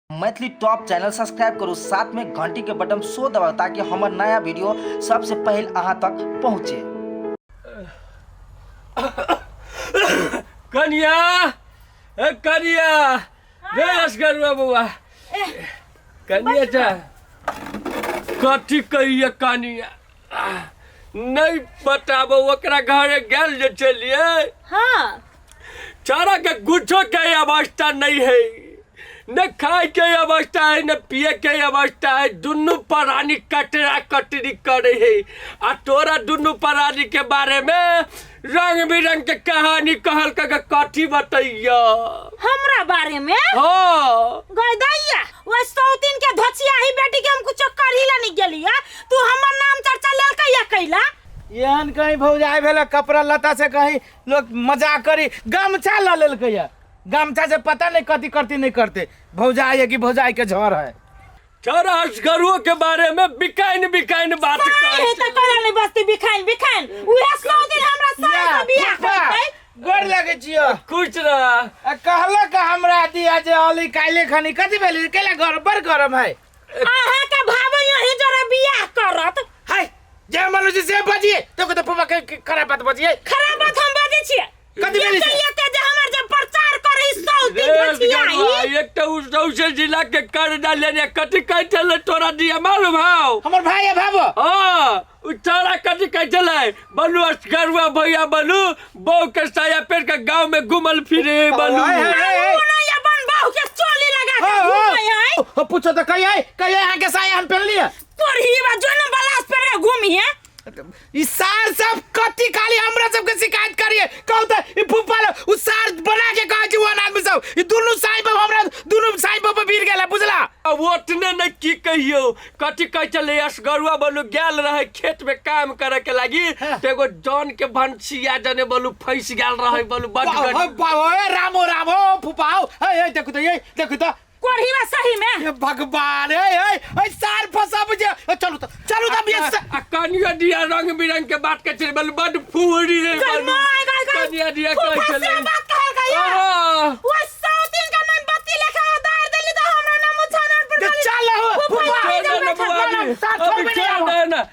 Maithili top channel subscribe करू, साथ में घंटी के बटन सो दबाउ ताकि हमर नया वीडियो सबसे पहले अहाँ तक पहुँचे। कनिया, ए कनिया, रे असगरुआ बउआ, कनिया चा कथी कहिए कनिया, नहीं बताबो ओकरा घरे गेल जे चलिए। हाँ। चारा के गुच्छो के अवस्था नहीं है, न खाए के अवस्था है न पिए के अवस्था है। दुनू प्राणी कटरा कटरी करे है आ तोरा दुनू प्राणी के बारे में रंग बिरंग के कहानी कहल के कथी बतैया हमरा बारे में? हाँ। गई दैया, वो सौतीन के धचिया ही बेटी के हम कुछ कर ही ला नहीं गेली है। तू हमर नाम चर्चा लेल कैया कैला? एहन कहीं भौजाई भेल कपड़ा लत्ता से कहीं लोग मजाक करी, गमछा ल लेलकै है, गमछा से पता नहीं कथी करती नहीं करते। भौजाई है कि भौजाई के झड़ है। छोरा असगरुओ के बारे में बिकाइन बिकाइन बात साई कहै है त करा नहीं बस्ती बिखाइन बिखाइन। उहे 100 दिन हमरा साई से बियाह फूफा, करतै। गोर लगै छियो। खुश रह। आ कहलक हमरा दिया जे अली काल्हि खनी कथी भेलै केला गरम बड़ गरम है। अहाँ के भाव यही जरा बियाह करत। हाय जे मनु जी से बजिए तो तो फूफा के खराब बात बजिए। खराब बात हम बजै छियै। कथी भेलै से? एते जे हमर जे प्रचार करै 100 दिन रे धचियाही। असगरुआ, एक तो उस सौसे जिला के कर डाले ने कथी कहै छलै तोरा दिया मालूम हौ? हमर भाई है भाबो। हाँ, उ तोरा कथी कहै छलै? बलू असगरुआ भैया बलू बहू के साया पेड़ के गांव में घुमल फिरे बलू। हाय, हाय, हाय, हाय। उ नहीं अपन बहू के चोली लगा के हाँ, हाँ। घूमै है। हो, पूछो तो कहिए, कहिए अहाँ के साया हम पहनली है। तोर ही बा जो न बलास पेड़ के घूमी है। ई सार सब कथी खाली हमरा सबके शिकायत करिए कहू त ई फूफा लो, उ सार बना के कहै छै ओहन आदमी सब। ई दुनू साई बाबा हमरा दुनू साई बाबा भीड़ गेला बुझला। अब ओतने नै की कहियो कथी कहै छलै असगरुआ बलू गेल रहे खेत में काम करे के लागी हाँ। त एगो जन के भनसिया जने बलू फंस गेल रहे बलू बड वाह, गरीब। वाह, वाह, ए, रामो रामो फूफा आओ। ए, ए, देखू त, ए, देखू त। कोढ़ीवा सही में। ए भगवान, ए, ए, ए, सार फंसा बुझे। ए, चलू त, चलू त, ये आ कनिया दिया रंग बिरंग के बात के छलै बलू बड फूरी रे गई बलू। माय, गई, गई। कनिया दिया कहै फूफा छलै। से बात कहल गई। हाँ। वो 100 दिन का मैं बत्ती लेखा उतार देली त हमरा नाम उछानर पर जे चल हो, फूफा, फूफा, यही छोड़ जब दे ना बैठल बुआ बा। जी, साथ अभी छोड़बे छोड़ नहीं दे ना।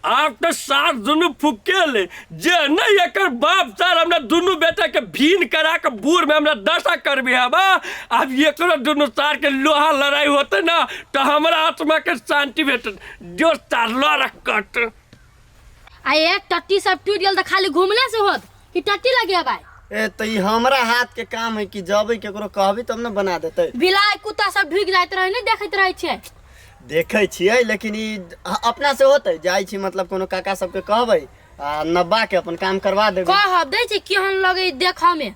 आब तो सार दुनू फुकेल जे नहीं एकर बाप सार हमरा दुनू बेटा के भीन करा के बूढ़ में हमरा दशा करबी हबा। आब एकरो दुनू सार के लोहा लड़ाई होते ना तो हमरा आत्मा के शांति भेटत। जो सार लड़ा कट। आ ये टट्टी सब टूट गेल त खाली घूमले से होत कि टट्टी लगेबै? ए त ई हमरा हाथ के काम है कि जबै केकरो कहबी तब न बना देतै। बिलाइ कुत्ता सब ढुकि जाइत रहै, नहि देखैत रहै छियै? देखै छियै लेकिन ई अपना से होतै जाइ छी मतलब कोनो काका सबके कहबै आ नब्बा के अपन काम करवा देबै। कहब दै छै केहन लगै देखऽ में।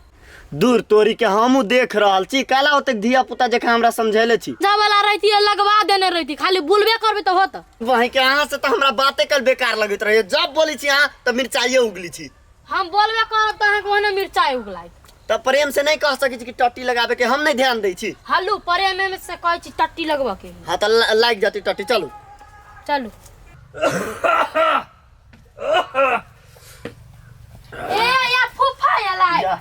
दूर तोरी के हमहूँ देख रहल छी काला ओतेक धिया पुता जकाँ हमरा समझेले छी। वाला रहती लगवा देने रहती, खाली बोलबे करबे त होत। वहीं के अहाँ से त हमरा बाते कल बेकार लगैत रहे, जब बोलै छी अहाँ त मिरचाइए उगली छी। हम बोलबे करब त अहाँके ओहने मिरचाइ उगलाइत। त प्रेम से नहीं कह सकै छी कि टट्टी लगाबे के हम नहीं ध्यान दै छी। हल्लू प्रेम में से कहै छी टट्टी लगबऽ के। हाँ त लागि जतै टट्टी, चलू चलू। ए या फूफा एलै। या।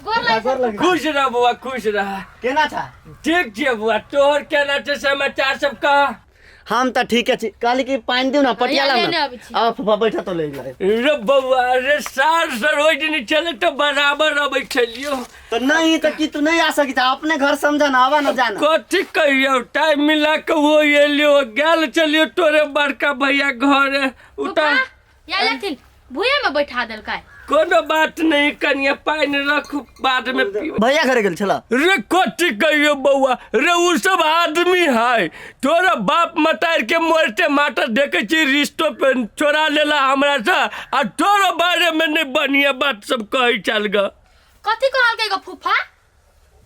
गोर लागि। खुश रह बउआ, खुश रह। केना छा? ठीक छियै बउआ, तोहर केना छै समाचार सब कह? हम त ठीके छी। कहली कि पानि दियौ न पटिया या लाउ लेने न। अबै छी। आब फूफा बैठा तो ले ले। रे बउआ, रे सार सर ओहि दिन छलै त बराबर अबै छलियौ। त नहीं त की तू नहीं आ सकी था, अपने घर समझा ना, आवा ना जाना। कथी कहियौ, टाइम मिला के वो एलियो गेल छलियौ तोरे बड़का भैया घरे उता। फूफा, या लेथिन भुए में बैठा देलकै। कोनो बात नहीं कनिया, पानि रखू बाद में पीब। भैया घरे गेल छला? रे कथी कहियौ बउआ, रे उ सब आदमी है तोरा बाप मतार के मरते माटर देखे छी रिश्तो पे चोरा लेला हमरा से आ तोरो बारे में नहीं बढ़िया बात सब कहै चल ग। कथी कहलकै ग फूफा?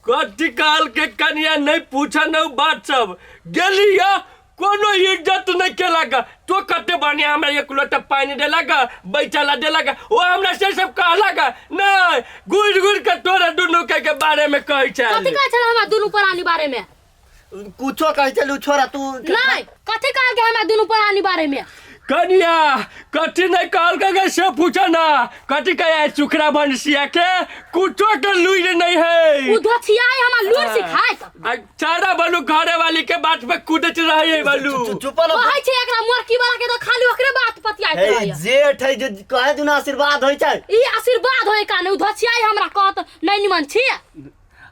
कथी कहलकै कनिया नहीं पूछ न बात सब। गेली या कोनो इज्जत नहीं केलक। तो कते बढ़िया हमरा एक लोटा पानि देलक, बैठला देलक, ओ हमरा से सब कहलक नहीं, घुरि घुरि के तोरा दुनू के बारे में कहै छल। कथी कहै छल हमरा दुनू प्राणी बारे में? कुछो कहै छल छोरा तू। नहीं, कथी कहलकै हमरा दुनू प्राणी बारे में? कनिया कथी नहीं कहल के से पूछो ना कथी कहे सुखरा भंसिया के कुछो के लुइर नहीं है उ धोछियाई हमरा लूर सिखायत आ चारा बलू घरे वाली के बात पे कूदत रहे है बलू चुप न कहै छै एकरा मोरकी वाला के तो खाली ओकरे बात पतियाइत हे रहैया जेठ है जे कहे दुना आशीर्वाद होइ छै ई आशीर्वाद होय काने उ धोछियाई हमरा कहत नहीं निमन छी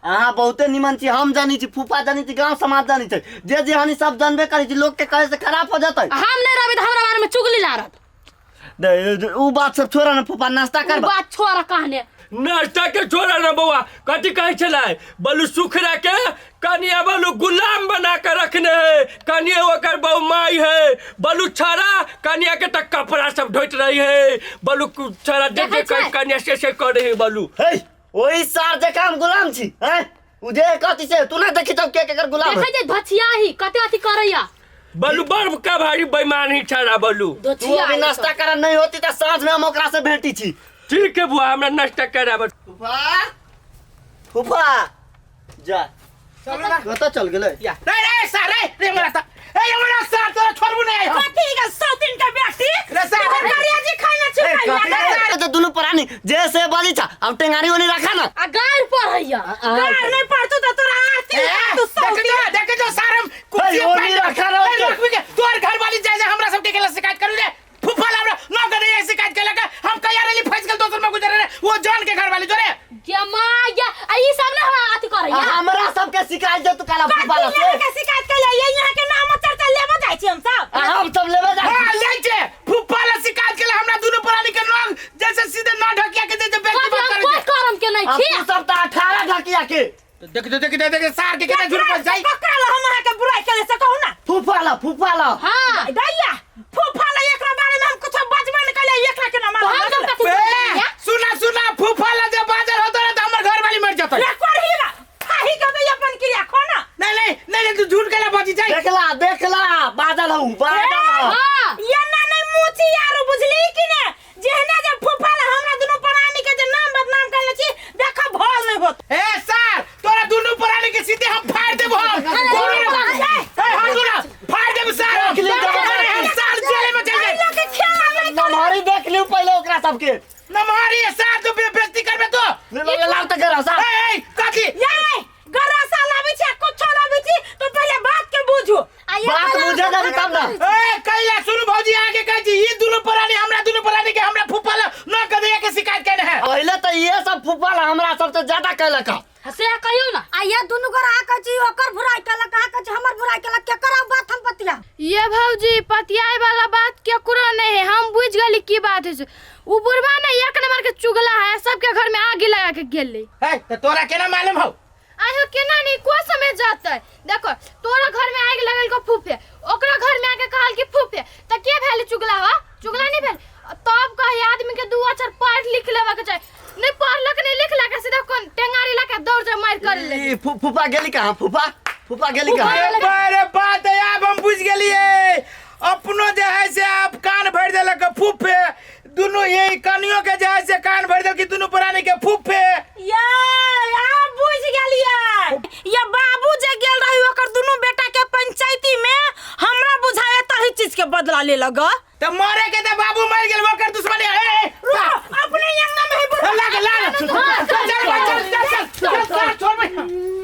अहाँ बहुते निमन छी हम जानी छी फूफा जानी छी गांव समाज जानी छै जे जे हानि सब जानबे करै छी लोग के कहे से खराब हो जतै आ हम नहीं रहबै तऽ हमरा बारे में चुगली लारत उ बात सब छोड़ा ना फूफा नाश्ता उ कर बात छोड़ कहने नाश्ता के छोड़ा ना बउआ कथी कहै छलै बलू सुखरा के कनिया बलू गुलाम बना के रखने है कनिया ओकर बहु माई है बलू छाड़ा कनिया के तक कपड़ा सब ढोइत रही है बलू छाड़ा देख देखै देख छै? कनिया से से कर रही है बलू हे ओही सार जकाँ हम गुलाम छी हैं उ जे कथी से तू ना देखी तब के केकर गुलाम है देखै छै धोछियाही कते अथी करैया बलू बड़ का भारी बेईमान ही छाड़ा बलू तू धोछिया अभी नाश्ता करा नहीं होती त साँझ में हम ओकरा से भेटी छी ठीक है बुआ हमरा नाश्ता कराब फूफा फूफा जा कतऽ चल गेलै या रे रे सार रे रे हमरा सार ए हमरा सार तोरा छोड़बू नहीं हम कथी के सौतीन के बेटी रे सार तोहर करिया जी खाना छुपाइया तो दुनू प्राणी जे से बनी छा अब टेंगारी ओनी रखा ना आ गार पर हैया गार नहीं पड़तो तो तोरा आरती तू देख जो देख जो सार हम कुर्सी ए, ओनी रखा रहो ए, रखबी के तोहर घर वाली जाय जे हमरा सब के केला शिकायत करू रे फुफा हमरा न करे ये शिकायत केला के हम कहिया रहली फंस गेल दोसर में गुजरे रे वो जान के घर वाली जोरे गे माय आ ई सब ना हमरा अथी करैया हमरा सबके शिकायत जे तू काला फूफा ला कथी से यहाँ के शिकायत कैले ये यहाँ के नाम चर्चा लेबो जाइ छी हम सब आ हम सब लेबे जा हां ले छे फुफा ला शिकायत केला हमरा दुनू प्राणी के नोंग जैसे सीधे न ढकिया के जैसे व्यक्ति कथी बात हम करे कोई करम के नहीं आ छी तू सब त 18 ढकिया के देख जो देख देख सार के केना झूठ बोल जाई ककरा ला हम अहाँ के बुराई कैले से कहू ना फूफा ला फूफा ला हां दैया फूफा ला एकरा बारे में हम कुछ बजबे नहीं कैले एकरा के ना तो हम मालूम सब कथी ए, बोललियै? सुना सुना फूफा ला जे बाजार होतो रे त हमर घर वाली मर जतै रे करही ला खाही के दे अपन क्रिया खो ना नहीं नहीं नहीं नहीं, तू झूठ केला बची जाई देखला देखला बादल हूँ बादल हूँ हां ये ना नहीं मुची यार बुझली कि ने जेहना जे फूफा ला हमरा दुनू प्राणी के जे नाम बदनाम कैले छी देखा भल नहीं होत ए सर तोरा दुनू प्राणी के सीधे हम फाड़ देबो हम कोनो ना ए हम दुनू फाड़ देबो सर हम देख ली, देख ली। अरे हम सर जेल में चल जाए लोग के खेला नहीं नमहरी देख लियौ पहिले ओकरा सबके नमहारी सर तू बेइज्जती करबे तू ले लो लाउ त करा साहब ए ए कथी ये गरासा लाबै छी कुछो लाबै छी तो पहिले बात के बुझू आ ये बात वाला बुझे देबी तब ना ए कैला सुन भौजी आगे कहै छी ई दुनू प्राणी हमरा दुनू प्राणी के हमरा फूफा ला न कदे के शिकायत केने है पहिले त इहे सब फूफा ला हमरा सबसे ज्यादा कहलक हँ। से कहियौ ना आ ये दुनू गोरा आ कहै छी ओकर बुराई केलक आ कहै छी हमर बुराई केलक केकर आब बात हम बतिया ये भौजी पतियाए वाला बात केकरो नहीं है हम बुझ गली की बात है उ बुढ़वा ने एक नंबर के चुगला है सबके घर में आग लगा के गेले ए त तोरा केना मालूम हौ आयो केना नहीं को समझ जाता है देखो तोरा घर में आग लगल को फूफे ओकरा घर में आके कहल कि फूफे त के भेल चुगला हो चुगला नहीं भेल तब कहे आदमी के दू अक्षर पढ़ लिख लेवा के चाही नहीं पढ़लक नहीं लिखलक सीधा कोन टेंगारी लगा दौड़ जा मार कर ले ई फूफा गेली कहाँ फूफा फूफा गेली कहाँ अरे बारे बात है आब हम बुझ गेलिए अपनो जे है से आप कान भरि देलक फूफे दुनू यही कनियो के जे है से कान भरि देलक दुनू प्राणी के फूफे ये आब बुझ गेलियै ये बाबू जे गेल रही ओकर दुनू बेटा के पंचायती में हमरा बुझाए तही चीज के बदला ले लग त मरे के त बाबू मर गेल ओकर दुश्मनी ए ए, अपने अंगना में है बुढ़वा। लाग लाग चल चल भाई, चल चल चल चल चल छोड़ भाई।